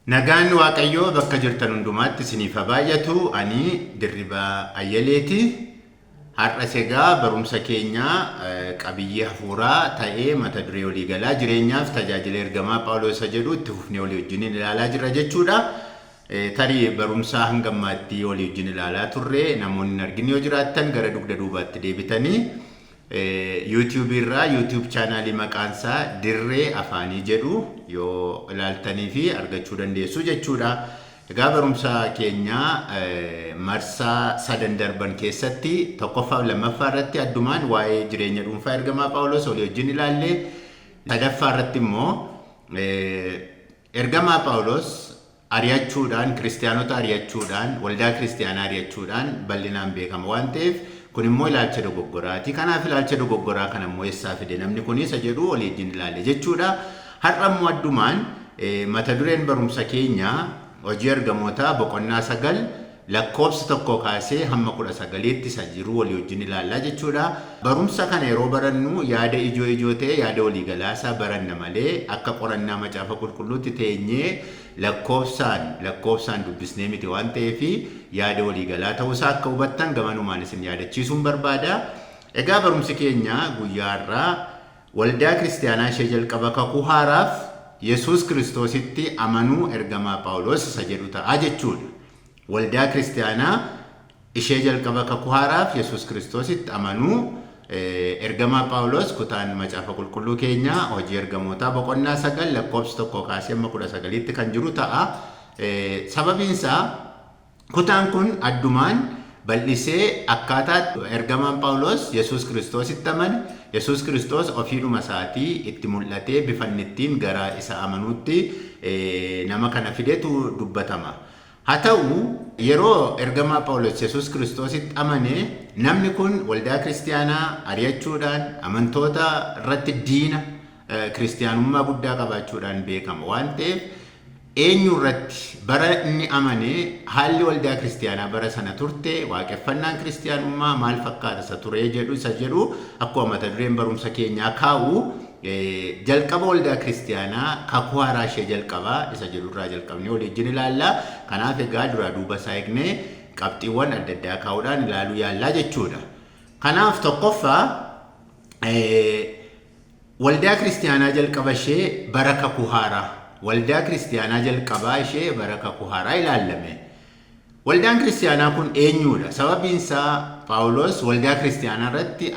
Nagaan Waaqayyoo bakka jirtan hundumaatti isiniif haa baay'atu. Ani Dirribaa Ayyaleeti. Har'as egaa barumsa keenya qabiyyee hafuuraa ta'ee mata duree waliigalaa jireenyaaf tajaajila ergamaa Phaawulos isa jedhu itti fufnee walii wajjiniin ilaalaa jirra jechuudha. Tarii barumsa hanga ammaatti walii wajjin ilaalaa turre namoonni hin argin yoo jiraattan gara dugda duubaatti deebitanii YouTube irraa YouTube chaanaalii maqaan isaa Dirree Afaanii jedhu yoo ilaaltanii fi argachuu dandeessu jechuudha. Egaa barumsa keenya marsaa sadan darban keessatti tokkoffaa fi lammaffaa irratti addumaan waa'ee jireenya dhuunfaa ergamaa Phaawulos walii wajjin ilaalle. Sadaffaa irratti immoo ergamaa Phaawulos ari'achuudhaan, Kiristiyaanota ari'achuudhaan, waldaa Kiristiyaanaa ari'achuudhaan bal'inaan beekama waan ta'eef, kun immoo ilaalcha dogoggoraati. Kanaaf ilaalcha dogoggoraa kana immoo eessaa fide namni kun isa jedhu walii wajjin ilaalle jechuudha. Har'a immoo addumaan mata dureen barumsa keenyaa Hojii Ergamootaa boqonnaa 9 lakkoofsa 1 kaasee hamma 19tti isa jiru walii wajjin ilaallaa jechuudha. Barumsa kana yeroo barannu yaada ijoo ijoo ta'e yaada walii galaa isaa baranna malee akka qorannaa Macaafa Qulqulluutti teenyee lakkoofsaan lakkoofsaan dubbisnee miti waan ta'eef yaada walii galaa ta'uu isaa akka hubattan gamanumaan isin yaadachiisuun barbaada. Egaa barumsi keenya guyyaa har'aa Waldaa Kiristiyaanaa ishee jalqaba Kakuu Haaraaf Yesuus Kiristoositti amanuu ergamaa Phaawulos isa jedhu ta'a jechuudha. Waldaa Kiristiyaanaa ishee jalqaba Kakuu Haaraaf Yesuus Kiristoositti amanuu ergamaa Phaawulos kutaan Macaafa Qulqulluu keenyaa Hojii Ergamootaa boqonnaa 9 lakkoofsa 1 kaasee amma 19tti kan jiru ta'a. Sababiin isaa Kutaan kun addumaan bal'isee akkaataa ergamaan Phaawulos Yesuus Kiristoositti amane, Yesuus Kiristoos ofiidhuma isaatii itti mul'atee bifa inni ittiin gara isa amanuutti nama kana fidetu dubbatama. Haa ta'u, yeroo ergamaa Phaawulos Yesuus Kiristoositti amane, namni kun waldaa kiristiyaanaa ari'achuudhaan amantoota irratti diina kiristiyaanummaa guddaa qabaachuudhaan beekama waan ta'eef Eenyu irratti? Bara inni amane haalli waldaa kiristiyaanaa bara sana turte, waaqeffannaan kiristiyaanummaa maal fakkaata isa ture jedhu isa jedhu akkuma mata dureen barumsa keenyaa kaa'u jalqaba waldaa kiristiyaanaa kakuu haaraa ishee jalqabaa isa jedhu irraa jalqabnee walii wajjin ilaalla. Kanaaf egaa duraa duuba isaa eegnee qabxiiwwan adda addaa kaa'uudhaan ilaaluu yaallaa jechuudha. Kanaaf tokkoffaa Waldaa Kiristiyaanaa jalqaba ishee bara Kakuu Haaraa. Waldaa Kiristiyaanaa jalqabaa ishee bara Kakuu Haaraa ilaallame. Waldaan Kiristiyaanaa kun eenyuudha? Sababiin isaa Phaawulos waldaa Kiristiyaanaa irratti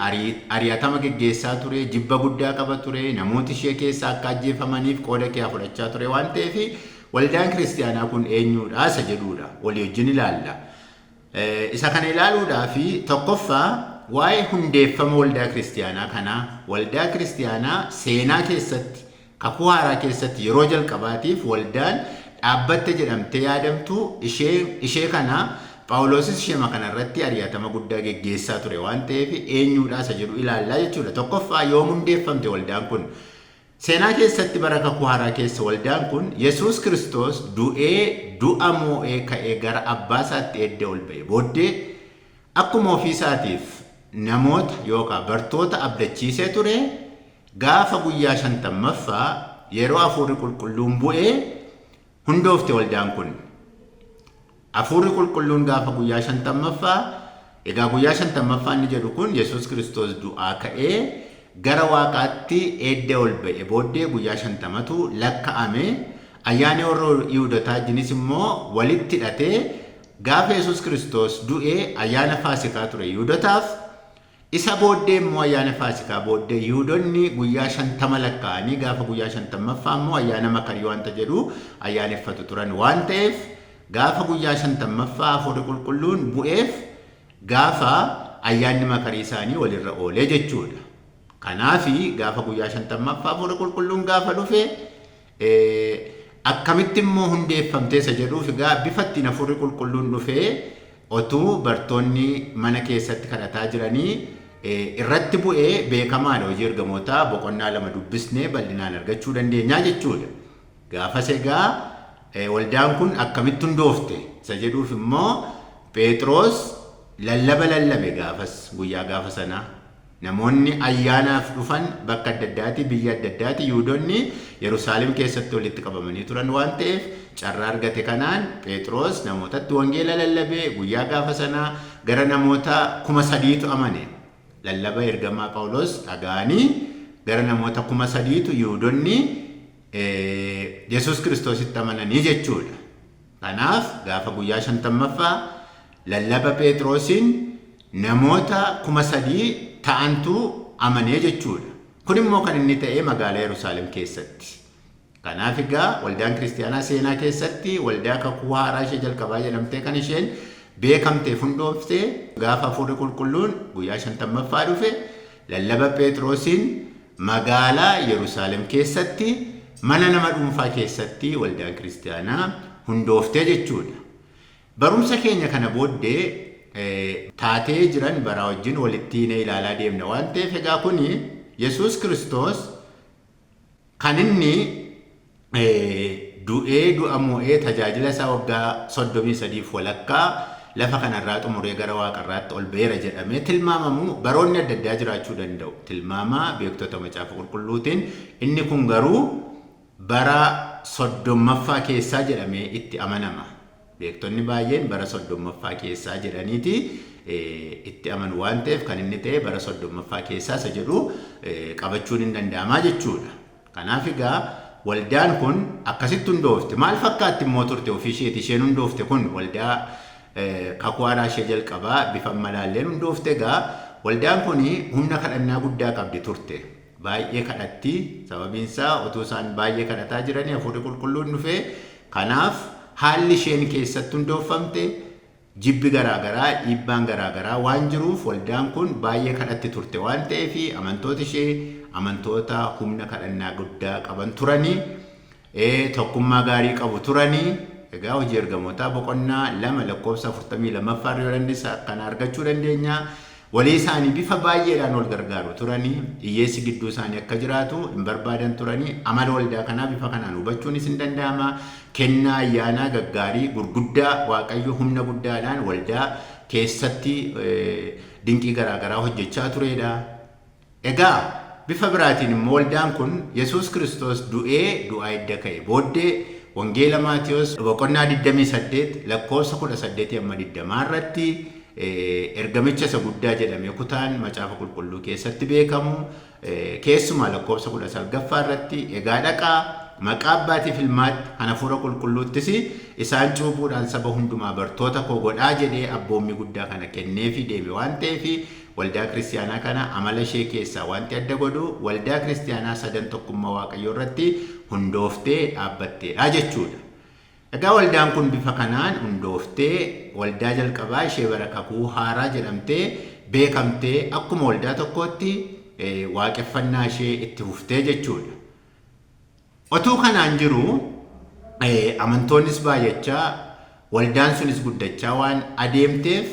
ari'atama geggeessaa ture, jibba guddaa qaba ture, namooti ishee keessaa akka ajjeefamaniif qooda kee fudhachaa ture waan ta'eef waldaan Kiristiyaanaa kun eenyuudha isa jedhuudha. Walii wajjin ilaalla. Isa kana ilaaluudhaaf tokkoffaa waa'ee hundeeffama waldaa kiristiyaanaa kanaa, waldaa kiristiyaanaa seenaa keessatti, kakuu haaraa keessatti yeroo jalqabaatiif waldaan dhaabbatte jedhamtee yaadamtu ishee, ishee kana Phaawulosis isheema kana irratti ari'atama guddaa geggeessaa ture waan ta'eef eenyuudhaa isa jedhu ilaallaa jechuudha. Tokkoffaa yoom hundeeffamte waldaan kun? Seenaa keessatti bara Kakuu Haaraa keessa waldaan kun Yesuus Kiristoos du'ee du'a moo'ee ka'ee gara Abbaa isaatti edda ol ba'e booddee akkuma ofii isaatiif namoota yookaa bartoota abdachiisee ture gaafa guyyaa shantammaffaa yeroo Hafuurri Qulqulluun bu'e hundoofte waldaan kun. Hafuurri Qulqulluun gaafa guyyaa shantammaffaa, egaa guyyaa shantammaffaa inni jedhu kun Yesuus Kiristoos du'aa ka'ee gara waaqaatti edda ol ba'e booddee guyyaa shantamatu lakka'ame. Ayyaani warra Yihuudotaa wajjinis immoo walitti hidhatee gaafa Yesuus Kiristoos du'e ayyaana Faasikaa ture Yihuudotaaf. Isa booddee immoo ayyaana Faasikaa booddee Yihuudonni guyyaa 50 lakkaa'anii gaafa guyyaa shantammaffaa immoo ayyaana makarii wanta jedhu ayyaaneffatu turan waan ta'eef gaafa guyyaa shantammaffaa hafuurri qulqulluun bu'eef gaafa ayyaanni makarii isaanii walirra oolee jechuudha. Kanaafi gaafa guyyaa shantammaffaa hafuurri qulqulluun gaafa dhufe akkamitti immoo hundeeffamtee isa jedhuuf egaa bifa ittiin hafuurri qulqulluun dhufee otuu bartoonni mana keessatti kadhataa jiranii irratti bu'ee beekamaadha hojii ergamootaa boqonnaa 2 dubbisnee bal'inaan argachuu dandeenyaa jechuudha. Gaafas egaa waldaan kun akkamitti hundoofte isa jedhuuf immoo Pheexiroos lallaba lallabe gaafas guyyaa gaafa sanaa. Namoonni ayyaanaaf dhufan bakka adda addaati, biyya adda addaati, Yihudoonni Yerusaalem keessatti walitti qabamanii turan waan ta'eef, carraa argate kanaan Phexros namootatti wangeela lallabee guyyaa gaafa sanaa gara namoota 3,000tu amane. Lallaba ergamaa Phaawulos dhaga'anii gara namoota 3,000tu Yihudoonni Yesuus Kiristoositti amananii jechuudha. Kanaaf gaafa guyyaa 50ffaa lallaba Phexrosiin namoota 3,000 ta'antu amanee jechuudha. Kun immoo kan inni ta'e magaalaa Yerusaalem keessatti. Kanaaf egaa waldaan kiristiyaanaa seenaa keessatti waldaa kakuu haaraa ishee jalqabaa jedhamtee kan isheen beekamteef hundoofte gaafa hafuurri qulqulluun guyyaa 50ffaa dhufe lallaba Phexrosiin magaalaa Yerusaalem keessatti mana nama dhuunfaa keessatti waldaan kiristiyaanaa hundooftee jechuudha. Barumsa keenya kana booddee taatee jiran baraa wajjin walitti hiinee ilaalaa deemna waan ta'eef, egaa kuni Yesuus Kiristoos kan inni du'ee du'a moo'ee tajaajila isaa waggaa 33f walakkaa lafa kanarraa xumuree gara waaqarraatti ol ba'eera jedhamee tilmaamamu baroonni adda addaa jiraachuu danda'u. Tilmaama beektota macaafa qulqulluutiin inni kun garuu bara 30ffaa keessaa jedhamee itti amanama. Beektonni baay'een bara 30ffaa keessaa jedhaniiti itti amanu waan ta'eef, kan inni ta'e bara 30ffaa keessaa isa jedhu qabachuun hin danda'amaa jechuudha. Kanaaf egaa waldaan kun akkasitti hundoofte. Maal fakkaatti immoo turte ofii isheeti isheen hundoofte kun waldaa kakuu haaraa ishee jalqabaa bifa malaalleen hundoofte? Egaa waldaan kun humna kadhannaa guddaa qabdi turte. Baay'ee kadhatti. Sababiin isaa utuu isaan baay'ee kadhataa jiranii hafuurri qulqulluun dhufee. Kanaaf haalli isheen keessatti hundooffamte jibbi garaagaraa, dhiibbaan garaagaraa waan jiruuf waldaan kun baay'ee kadhatti turte waan ta'eef, amantoota ishee amantoota humna kadhannaa guddaa qaban turanii, tokkummaa gaarii qabu turanii. Egaa Hojii Ergamootaa boqonnaa 2 lakkoofsa 42ffaa irra yoo kana argachuu dandeenya. Walii isaanii bifa baay'eedhaan wal gargaaru turanii, hiyyeessi gidduu isaanii akka jiraatu hin barbaadan turanii. Amala waldaa kanaa bifa kanaan hubachuunis hin danda'ama. Kennaa ayyaanaa gaggaarii gurguddaa Waaqayyo humna guddaadhaan waldaa keessatti dinqii garaagaraa hojjechaa turedha. Egaa bifa biraatiin immoo waldaan kun Yesuus Kiristoos du'ee du'aa edda ka'e booddee Wangeela Maatiyos boqonnaa 28 lakkoofsa 18 amma 20 irratti ergamicha isa guddaa jedhamee kutaan macaafa qulqulluu keessatti beekamu, keessumaa lakkoofsa 19ffaa irratti, "Egaa dhaqaa, maqaa abbaatiif ilmaatti kan hafuura qulqulluuttis isaan cuuphuudhaan saba hundumaa bartoota koo godhaa" jedhee abboommii guddaa kana kenneefii deeme waan ta'eef, waldaa kiristiyaanaa kana amala ishee keessaa wanti adda godhu waldaa kiristiyaanaa sadan tokkummaa Waaqayyoo irratti hundooftee dhaabbatteedha jechuudha. Egaa waldaan kun bifa kanaan hundooftee waldaa jalqabaa ishee bara kakuu haaraa jedhamtee beekamtee akkuma waldaa tokkootti waaqeffannaa ishee itti fuftee jechuudha. Otuu kanaan jiru amantoonnis baay'achaa, waldaan sunis guddachaa waan adeemteef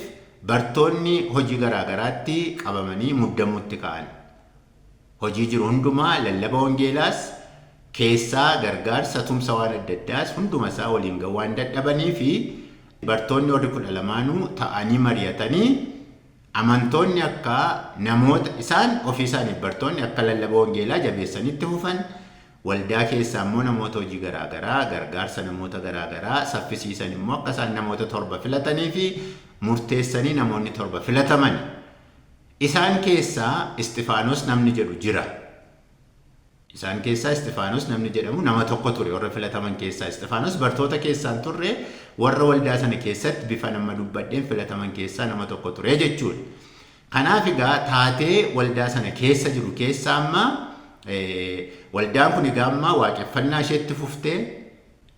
bartoonni hojii garaagaraatti qabamanii muddamuutti ka'an. Hojii jiru hundumaa, lallaba wangeelaas keessaa gargaarsa tumsa waan adda addaas hunduma isaa waliin ga'uu waan dadhabanii fi bartoonni warri 12nuu ta'anii mari'atanii amantoonni akka namoota isaan ofii isaaniif bartoonni akka lallaba wangeelaa jabeessanii itti fufan, waldaa keessaa immoo namoota hojii garaagaraa gargaarsa namoota garaagaraa saffisiisan immoo akka isaan namoota torba filatanii fi murteessanii namoonni torba filataman. Isaan keessaa Isxifaanos namni jedhu jira. Isaan keessaa Isxifaanos namni jedhamu nama tokko ture warra filataman keessaa. Isxifaanos bartoota keessaa hin turre, warra waldaa sana keessatti bifa nama dubbadheen filataman keessaa nama tokko ture jechuudha. Kanaaf egaa taatee waldaa sana keessa jiru keessaa amma waldaan kun egaa amma waaqeffannaa isheetti fuftee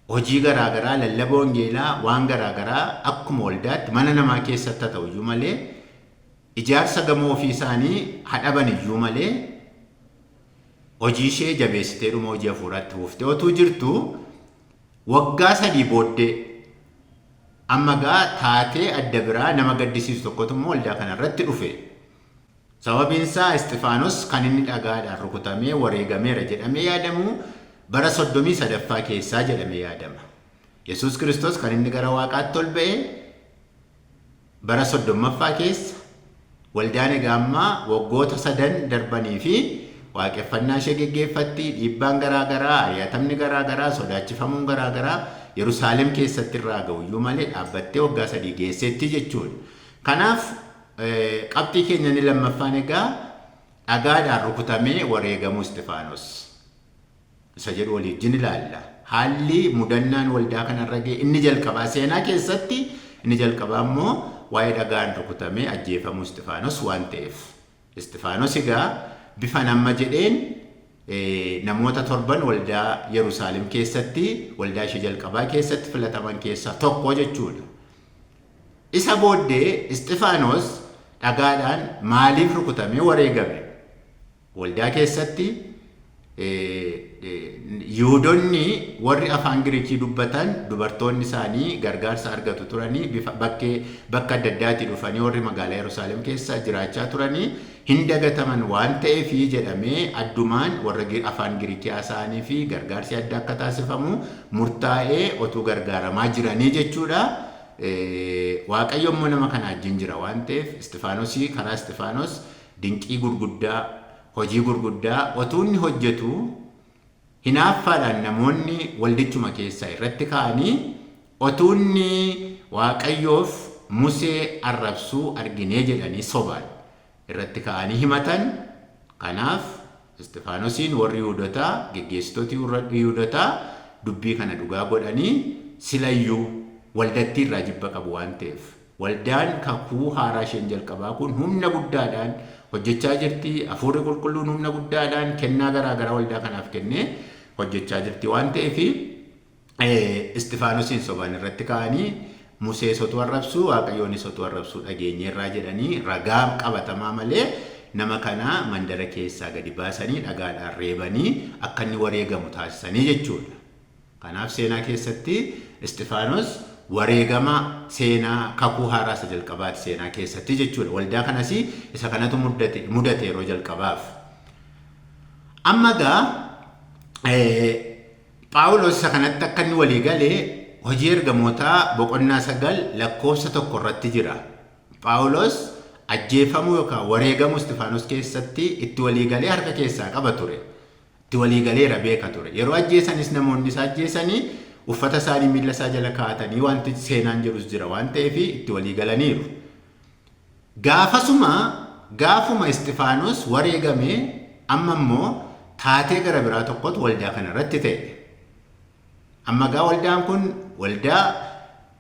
hojii garaagaraa, lallaba wangeelaa, waan garaagaraa akkuma waldaatti mana namaa keessatti haa ta'u iyyuu malee, ijaarsa gamoo ofii isaanii hadhaban iyyuu malee, hojii ishee jabeessitee dhuma hojii hafuuraatti fuftee otuu jirtu, waggaa 3 booddee amma gaa taatee adda biraa nama gaddisiisu tokkotu immoo waldaa kana irratti dhufe. Sababiin isaa Isxifaanos kan inni dhagaadhaan rukutamee wareegameera jedhamee yaadamu bara 33ffaa keessaa jedhamee yaadama. Yesuus Kiristoos kan inni gara waaqaatti ol ba'e bara 30ffaa keessa. Waldaan egaa ammaa waggoota sadan darbanii fi waaqeffannaa ishee geggeeffatti dhiibbaan garaagaraa, ari'atamni garaagaraa, sodaachifamuun garaagaraa Yerusaalem keessatti irraa ga'uyyuu malee dhaabbattee waggaa 3 geesseetti jechuudha. Kanaaf qabxii keenya inni lammaffaan egaa dhagaadhaan rukutamee wareegamuu Isxifaanos isa jedhu walii wajjin ilaalla. Haalli mudannaan waldaa kanarra ga'e inni jalqabaa seenaa keessatti inni jalqabaa immoo waa'ee dhagaan rukutamee ajjeefamuu Isxifaanos waan ta'eef. Isxifaanos egaa bifa amma jedheen namoota torban waldaa Yerusaalem keessatti waldaa ishee jalqabaa keessatti filataman keessaa tokko jechuudha. Isa booddee Isxifaanos dhagaadhaan maaliif rukutamee wareegame? Waldaa keessatti Yihuudonni warri afaan Giriikii dubbatan dubartoonni isaanii gargaarsa argatu turanii bifa bakkee bakka adda addaatii dhufanii warri magaalaa Yerusaalem keessa jiraachaa turanii hin dagataman waan ta'eef jedhamee addumaan warra afaan Giriikii haasa'anii fi gargaarsi adda akka taasifamu murtaa'ee otuu gargaaramaa jiranii jechuudha. Waaqayyo immoo nama kana wajjin jira waan ta'eef Isxifaanosii karaa Isxifaanos dinqii gurguddaa hojii gurguddaa otuu inni hojjetu hinaaffaadhaan namoonni waldichuma keessaa irratti ka'anii otuu inni Waaqayyoof Musee arrabsuu arginee jedhanii sobaan irratti ka'anii himatan. Kanaaf Isxifaanosiin warri Yihuudotaa, geggeessitooti Yihuudotaa dubbii kana dhugaa godhanii silayyuu waldattii irraa jibba qabu waan ta'eef waldaan kakuu haaraa isheen jalqabaa kun humna guddaadhaan hojjechaa jirti. Hafuurri qulqulluun humna guddaadhaan kennaa garaa garaa waldaa kanaaf kennee hojjechaa jirti waan ta'eef Isxifaanosiin sobaan irratti ka'anii Musee sotuu arrabsuu Waaqayyoonis otuu arrabsuu dhageenyeerraa jedhanii ragaa qabatamaa malee nama kana mandara keessaa gadi baasanii dhagaadhaan reebanii akka inni wareegamu taasisanii jechuudha. Kanaaf seenaa keessatti Isxifaanos wareegama seenaa kakuu haaraa isa jalqabaati seenaa keessatti jechuudha. Waldaa kanas isa kanatu mudate yeroo jalqabaaf. Amma egaa Phaawulos isa kanatti akka inni walii gale hojii ergamootaa boqonnaa 9 lakkoofsa 1 irratti jira. Phaawulos ajjeefamuu yookaan wareegamuu Isxifaanos keessatti itti walii galee harka keessaa qaba ture. Itti walii galeera beeka ture. Yeroo ajjeesanis namoonni isa ajjeesanii uffata isaanii miilla isaa jala kaa'atanii wanti seenaan jedhus jira waan ta'eef itti walii galaniiru. Gaafasuma gaafuma Isxifaanos wareegame amma immoo taatee gara biraa tokkotu waldaa kana irratti ta'e. Amma egaa waldaan kun waldaa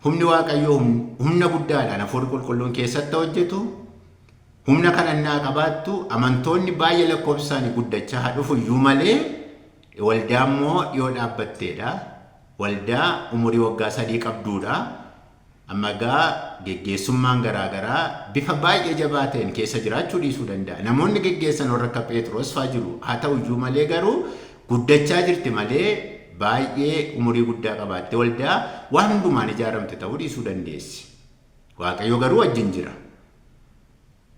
humni Waaqayyoo humna guddaadhaan hafuurri qulqulluun keessatti hojjetu humna kadhannaa qabaattu amantoonni baay'ee lakkoofsi isaanii guddachaa haa dhufu iyyuu malee waldaa immoo dhiyoo dhaabbatteedha. Waldaa umurii waggaa 3 qabduudha. Amma egaa geggeessummaan garaa garaa bifa baay'ee jabaa ta'een keessa jiraachuu dhiisuu danda'a. Namoonni geggeessan warra akka Pheexiroos faa jiru. Haa ta'u iyyuu malee garuu guddachaa jirti malee baay'ee umurii guddaa qabaattee waldaa waan hundumaan ijaaramte ta'uu dhiisuu dandeessi. Waaqayyo garuu wajjin jira.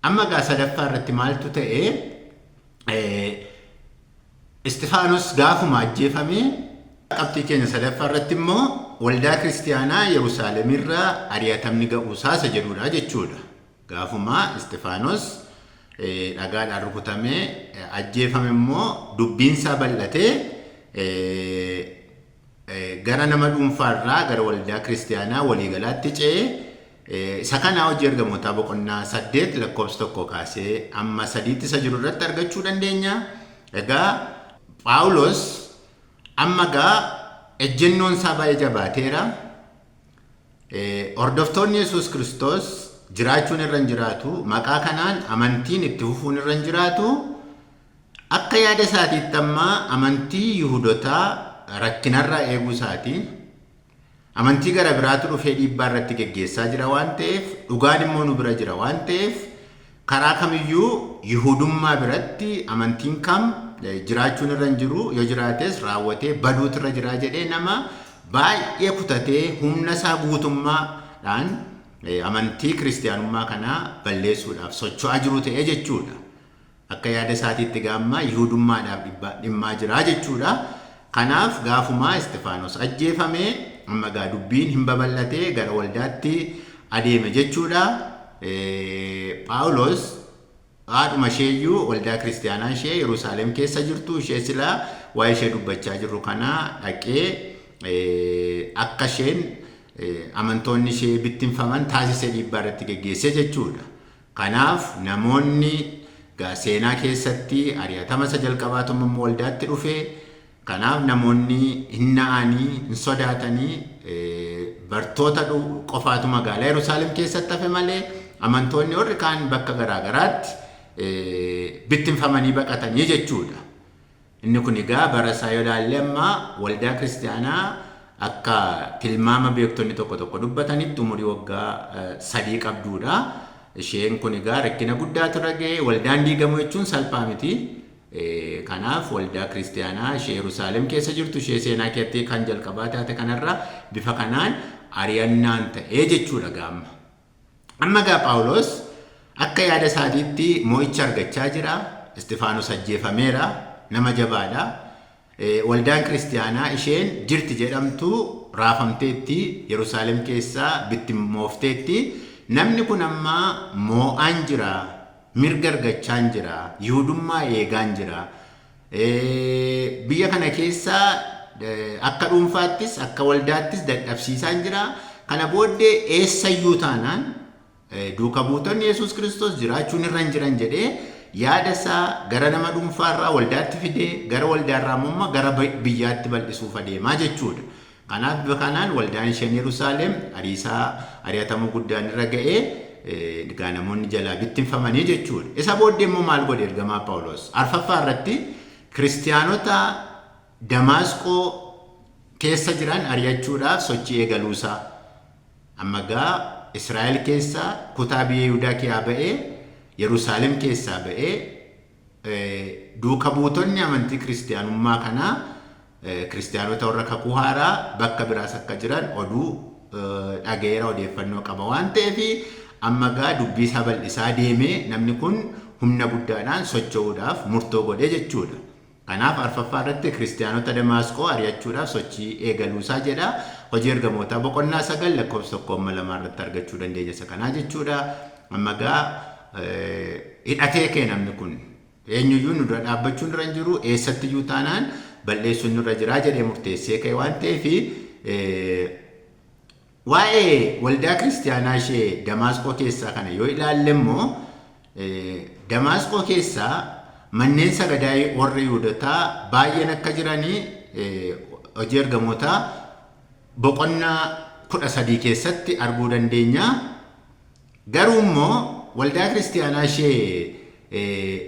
Amma egaa sadaffaa irratti maaltu ta'e? Isxifaanos gaafuma ajjeefame qabxii keenya sadaffaa irratti immoo waldaa kiristiyaanaa Yerusaalemirra ari'atamni ga'uusaa isa jedhudha jechuudha. Gaafuma Isxifaanos dhagaadhaan rukutamee ajjeefame immoo dubbiinsaa bal'atee gara nama dhuunfaarraa gara waldaa kiristiyaanaa waliigalaatti ce'ee isa kana hojii ergamootaa boqonnaa 8 lakkoofsa 1 kaasee amma 3tti isa jiru irratti argachuu dandeenya. Egaa Phaawulos amma egaa ejjennoon isaa baay'ee jabaateera. Hordoftoonni Yesuus Kiristoos jiraachuun irra hin jiraatu. Maqaa kanaan amantiin itti fufuun irra hin jiraatu. Akka yaada isaatiitti amma amantii Yihudotaa rakkinarraa eeguu isaati. Amantii gara biraatu dhufee dhiibbaa irratti geggeessaa jira waan ta'eef, dhugaan immoo nu bira jira waan ta'eef, karaa kamiyyuu Yihudummaa biratti amantiin kam jiraachuun irra hin jiru, yoo jiraates raawwatee baduutu irra jira jedhee nama baay'ee kutatee humna isaa guutummaadhaan amantii kiristiyaanummaa kanaa balleessuudhaaf socho'aa jiru ta'ee jechuudha. Akka yaada isaatiitti egaa amma Yihudummaadhaaf dhimmaa jira jechuudha. Kanaaf gaafumaa Isxifaanos ajjeefame amma egaa dubbiin hin babal'ate gara waldaatti adeeme jechuudha. Phaawulos Haadhuma isheeyyuu waldaa kiristaanaa ishee Yerusaalem keessa jirtu ishee silaa waa'ee ishee dubbachaa jirru kana dhaqee akka isheen amantoonni ishee bittinfaman taasisee dhiibbaa irratti geggeessee jechuudha. Kanaaf namoonni seenaa keessatti ari'atama isa jalqabaatu immoo waldaatti dhufe. Kanaaf namoonni hin na'anii, hin sodaatanii, bartoota qofaatu magaalaa Yerusaalem keessatti hafe malee amantoonni warri kaan bakka garaa garaatti bittinfamanii baqatanii jechuudha. Inni kun egaa bara isaa yoo ilaalle amma waldaa kiristaanaa akka tilmaama beektonni tokko tokko dubbatanitti umurii waggaa 3 qabduudha. Isheen kun egaa rakkina guddaatu irra ga'e. Waldaan diigamu jechuun salphaa miti. Kanaaf waldaa kiristaanaa ishee Yerusaalem keessa jirtu ishee seenaa keessatti kan jalqabaa taate kanarra bifa kanaan ari'annaan ta'ee jechuudha gaamma. Amma egaa Phaawulos akka yaada isaatiitti mo'icha argachaa jira. Istifaanos ajjeefameera. Nama jabaadha. Waldaan kiristaanaa isheen jirti jedhamtu raafamteetti, Yerusaalem keessaa bittimmoofteetti. Namni kun amma moo'aan jira, mirga argachaan jira, Yihudummaa eegaan jira. Biyya kana keessa akka dhuunfaattis akka waldaattis dadhabsiisaan jira. Kana booddee eessayyuu taanaan duuka buutonni Yesuus Kiristoos jiraachuun irra hin jiran jedhee yaada isaa gara nama dhuunfaarraa waldaatti fidee gara waldaarraa immoo gara biyyaatti bal'isuuf adeemaa jechuudha. Kanaaf bifa kanaan waldaan isheen Yerusaalem ariisaa ari'atamuu guddaan irra ga'ee egaa namoonni jalaa bittinfamanii jechuudha. Isa booddee immoo maal godhe ergamaa Phaawulos? Arfaffaa irratti kiristiyaanota Damaasqoo keessa jiran ari'achuudhaaf sochii eegaluusaa. Amma egaa Israa'el keessaa kutaa biyya Yihudaa keessaa ba'ee Yerusaalem keessaa ba'ee duuka buutonni amantii kiristiyaanummaa kanaa kiristiyaanota warra kakuu haaraa bakka biraas akka jiran oduu dhaga'eera, odeeffannoo qaba waan ta'eef amma egaa dubbii isaa bal'isaa deemee namni kun humna guddaadhaan socho'uudhaaf murtoo godhe jechuudha. Kanaaf arfaffaa irratti kiristiyaanota Damaasqoo ari'achuudhaaf sochii eegaluusaa jedha. Hojii ergamootaa boqonnaa 9 lakkoofsa 1-2 irratti argachuu dandeenya isa kanaa jechuudha. Amma egaa hidhatee kee namni kun eenyuyyuu nu dura dhaabbachuun irra hin jiru, eessattiyyuu taanaan balleessuun nurra jiraa jedhee murteessee ka'e waan ta'eef, waa'ee waldaa kiristiyaanaa ishee Damaasqoo keessaa kana yoo ilaalle immoo, Damaasqoo keessaa manneen sagadaa warra Yihuudotaa baay'een akka jiranii hojii ergamootaa boqonnaa 13 keessatti arguu dandeenya. Garuu immoo waldaa kiristiyaanaa ishee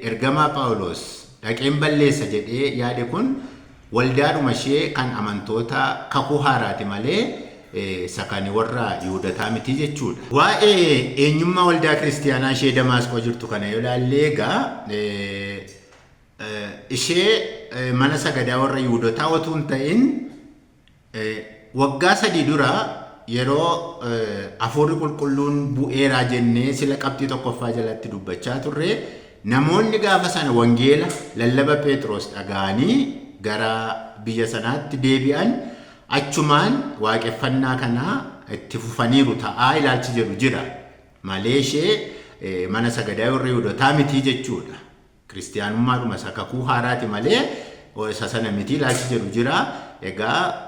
ergamaa Phaawulos dhaqeen balleessa jedhee yaade kun waldaadhuma ishee kan amantoota kakuu haaraati malee isa kan warra Yihuudotaa miti jechuudha. Waa'ee eenyummaa waldaa kiristiyaanaa ishee Damaasqoo jirtu kana yoo ilaalle egaa ishee mana sagadaa warra Yihuudotaa otuu hin ta'in, waggaa 3 dura yeroo hafuurri qulqulluun bu'eeraa jennee sila qabxii tokkoffaa jalatti dubbachaa turre, namoonni gaafa sana wangeela lallaba Phexros dhaga'anii gara biyya sanaatti deebi'an achumaan waaqeffannaa kana itti fufaniiru ta'aa ilaalchi jedhu jira malee ishee mana sagadaa warra Yihuudotaa miti jechuudha. Kiristiyaanummaadhuma isa kakuu haaraati malee isa sana miti ilaalchi jedhu jira. Egaa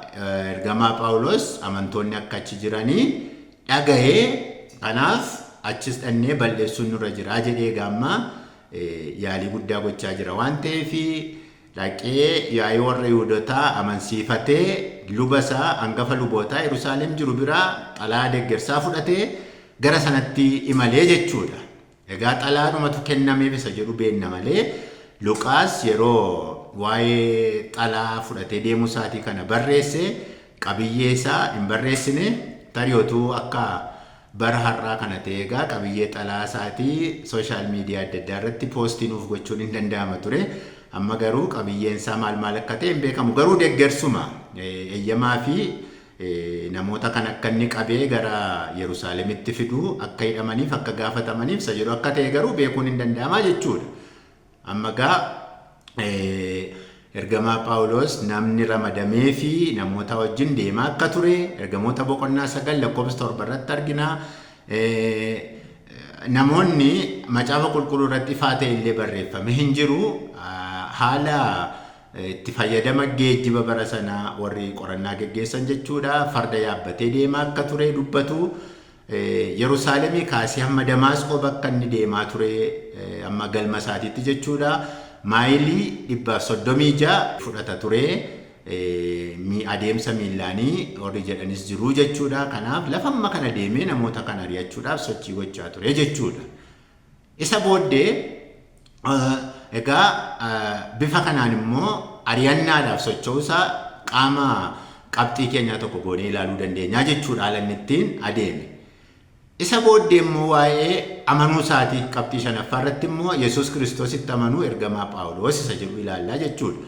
ergamaa Phaawulos amantoonni akka achi jiranii dhaga'ee, kanaaf achis dhannee balleessuun nurra jira jedhee egaa amma yaalii guddaa gochaa jira waan ta'eef, dhaqee yaa'ii warra Yihuudotaa amansiifatee luba isaa hangafa lubootaa Yerusaalem jiru biraa xalayaa deeggarsaa fudhatee gara sanatti imalee jechuudha. Egaa xalayaadhumatu kennameef isa jedhu beenna malee, Luqaas yeroo waa'ee xalaa fudhatee deemuu isaatii kana barreesse qabiyyee isaa hin barreessine. Tarii otuu akka bara har'aa kana ta'e egaa qabiyyee xalaa isaatii sooshaal miidiyaa adda addaa irratti poostii nuuf gochuun hin danda'ama ture. Amma garuu qabiyyeen isaa maal maal akka ta'e hin beekamu. Garuu deeggarsuma eeyyamaa fi namoota kan akka inni qabee gara Yerusaalemitti fidu, akka hidhamaniif akka gaafatamaniif isa jedhu akka ta'e garuu beekuun hin danda'amaa jechuudha. Amma egaa ergamaa Phaawulos namni ramadamee fi namoota wajjin deemaa akka ture ergamoota boqonnaa 9 lakkoofsa 7 irratti argina. Namoonni macaafa qulqulluu irratti ifaa ta'e illee barreeffame hin jiru. Haala itti fayyadama geejjiba bara sanaa warri qorannaa geggeessan jechuudha. Farda yaabbatee deemaa akka ture dubbatu. Yerusaalemii kaasee hamma Damaasqoo bakka inni deemaa ture hamma galma isaatiitti jechuudha. Maayilii 136 fudhata ture. Adeemsa miillaanii warri jedhanis jiru jechuudha. Kanaaf lafa amma kana deemee namoota kana ari'achuudhaaf sochii gochaa ture jechuudha. Isa booddee egaa bifa kanaan immoo ari'annaadhaaf socho'uusaa qaama qabxii keenyaa tokko goonee ilaaluu dandeenya jechuudha haala inni ittiin adeeme. Isa booddee immoo waa'ee amanuu isaatii qabxii shanaffaa irratti immoo Yesuus Kiristoositti amanuu ergamaa Phaawulos isa jedhu ilaallaa jechuudha.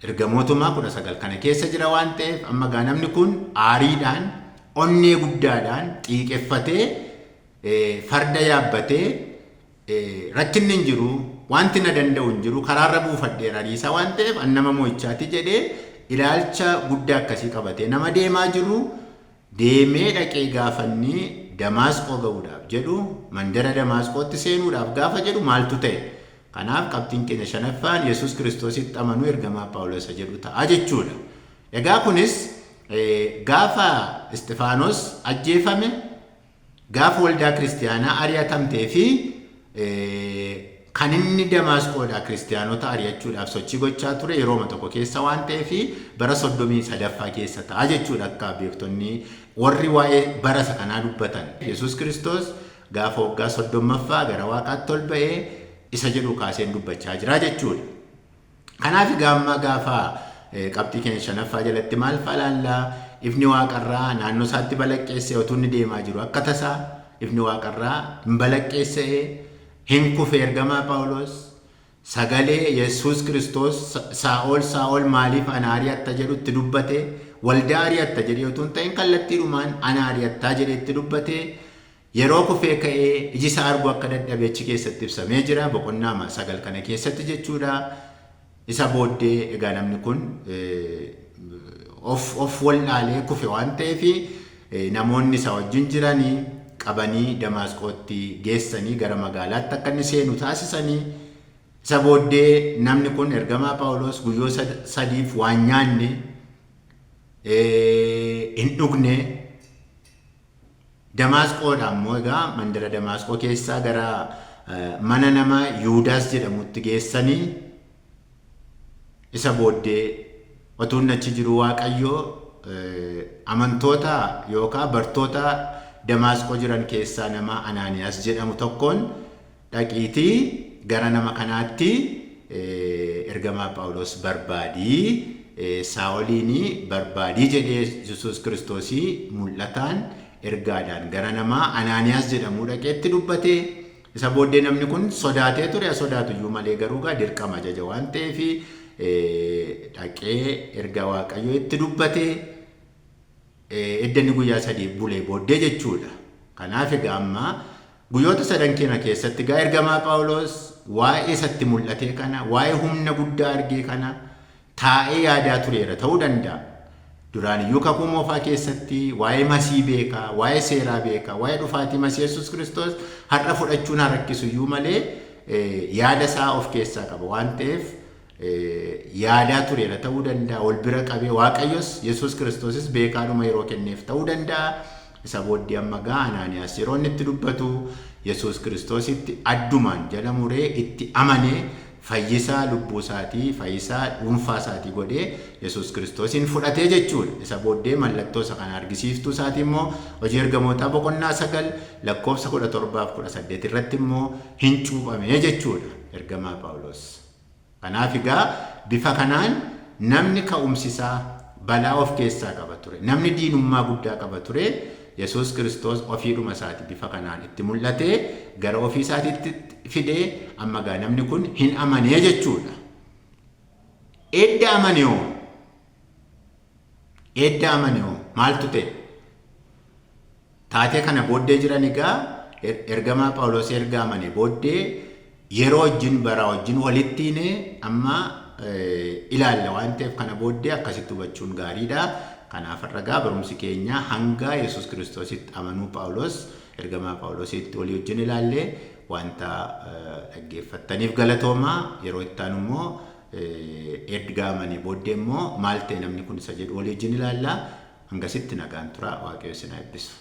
Ergamootumaa 19 kana keessa jira waan ta'eef amma gaa namni kun aariidhaan onnee guddaadhaan xiiqeffatee farda yaabbatee rakkinni hin jiru, wanti na danda'u hin jiru, karaarra buufadheera ariisaa waan ta'eef an nama mo'ichaati jedhee ilaalcha guddaa akkasii qabatee nama deemaa jiru deemee dhaqee gaafanni Damaasqoo ga'uudhaaf jedhu, mandara Damaasqootti seenuudhaaf gaafa jedhu maaltu ta'e? Kanaaf qabxiin keenya shanaffaan Yesuus Kiristoositti amanuu ergamaa Phaawulos isa jedhu ta'a jechuudha. Egaa kunis gaafa Isxifaanos ajjeefame, gaafa waldaa kiristiyaanaa ari'atamtee fi kan inni Damaasqoodhaa kiristiyaanota ari'achuudhaaf sochii gochaa ture yerooma tokko keessa waan ta'eef bara 33ffaa keessa ta'a jechuudha akka beektonni warri waa'ee bara isa kanaa dubbatan. Yesuus Kiristoos gaafa waggaa 30ffaa gara waaqaatti ol ba'ee isa jedhu kaaseen dubbachaa jira jechuudha. Kanaaf egaa amma gaafa qabxii keenya shanaffaa jalatti maal fa'a ilaallaa? Ifni waaqarraa naannoo isaatti balaqqeessee utuu inni deemaa jiru akka tasaa ifni waaqarraa hin balaqqeessa'ee hin kufe ergamaa Phaawulos. Sagalee Yesuus Kiristoos Saa'ol Saa'ol maaliif ana ari'atta jedhu itti dubbate. Waldaa ari'atta jedhee utuu hin ta'in kallattiidhumaan ana ari'attaa jedhee itti dubbate. Yeroo kufee ka'ee iji isaa arguu akka dadhabe achi keessatti ibsamee jira. Boqonnaa 9 kana keessatti jechuudha. Isa booddee egaa namni kun of wallaalee kufe waan ta'eef namoonni isa wajjin jiranii qabanii Damaasqootti geessanii gara magaalaatti akka inni seenu taasisanii. Isa booddee namni kun ergamaa Phaawulos guyyoota sadiif waan nyaanne hin dhugne. Damaasqoodha immoo egaa mandara Damaasqoo keessaa gara mana nama Yuudaas jedhamutti geessanii. Isa booddee otuu inni achi jiru Waaqayyo amantoota yookaan bartoota Damaasqoo jiran keessaa nama Anaaniyaas jedhamu tokkoon dhaqiitii gara nama kanaatti ergamaa Phaawulos barbaadii, Saa'oliin barbaadii jedhee Yesuus Kiristoosii mul'ataan ergaadhaan gara nama Anaaniyaas jedhamuu dhaqeetti dubbate. Isa booddee namni kun sodaatee ture, sodaatu iyyuu malee garuu gaa dirqama ajaja waan ta'eef dhaqee erga Waaqayyo itti dubbate edda inni guyyaa 3 bulee booddee jechuudha. Kanaaf egaa amma guyyoota sadan kana keessatti egaa ergamaa Phaawulos waa'ee isatti mul'atee kana, waa'ee humna guddaa argee kana taa'ee yaadaa tureera ta'uu danda'a. Duraan iyyuu kakuu moofaa keessatti waa'ee Masii beeka, waa'ee seeraa beeka, waa'ee dhufaatii Masii Yesuus Kiristoos har'a fudhachuun haa rakkisu iyyuu malee yaada isaa of keessaa qaba waan ta'eef yaadaa tureera ta'uu danda'a. Wal bira qabee Waaqayyos Yesuus Kiristoosis beekaadhuma yeroo kenneef ta'uu danda'a. Isa booddee amma gaa Anaaniyaas yeroo inni itti dubbatu Yesuus Kiristoositti addumaan jala muree itti amanee fayyisaa lubbuu isaatii, fayyisaa dhuunfaa isaatii godhee Yesuus Kiristoosiin fudhatee jechuudha. Isa booddee mallattoo isa kana argisiiftuu isaatii immoo Hojii Ergamootaa boqonnaa 9 lakkoofsa 17 fi 18 irratti immoo hin cuuphamee jechuudha ergamaa Phaawulos. Kanaaf egaa bifa kanaan namni ka'umsi isaa balaa of keessaa qaba ture, namni diinummaa guddaa qaba ture, Yesuus Kiristoos ofiidhuma isaati bifa kanaan itti mul'atee gara ofii isaatiitti fidee amma egaa namni kun hin amanee jechuudha. Edda amane hoo? Edda amane hoo maaltu ta'e? Taatee kana booddee jiran egaa ergamaa Phaawulos erga amane booddee yeroo wajjin baraa wajjin walitti hiinee amma ilaalla waan ta'eef kana booddee akkasitti hubachuun gaariidha. Kanaaf har'a egaa barumsi keenya hanga Yesuus Kiristoositti amanuu Phaawulos Ergamaa Phaawulosiitti walii wajjin ilaallee. Wanta dhaggeeffattaniif galatoomaa. Yeroo itti aanu immoo erga amanee booddee immoo maal ta'e namni kun isa jedhu walii wajjin ilaallaa. Hangasitti nagaan tura. Waaqayyo isin haa eebbisu.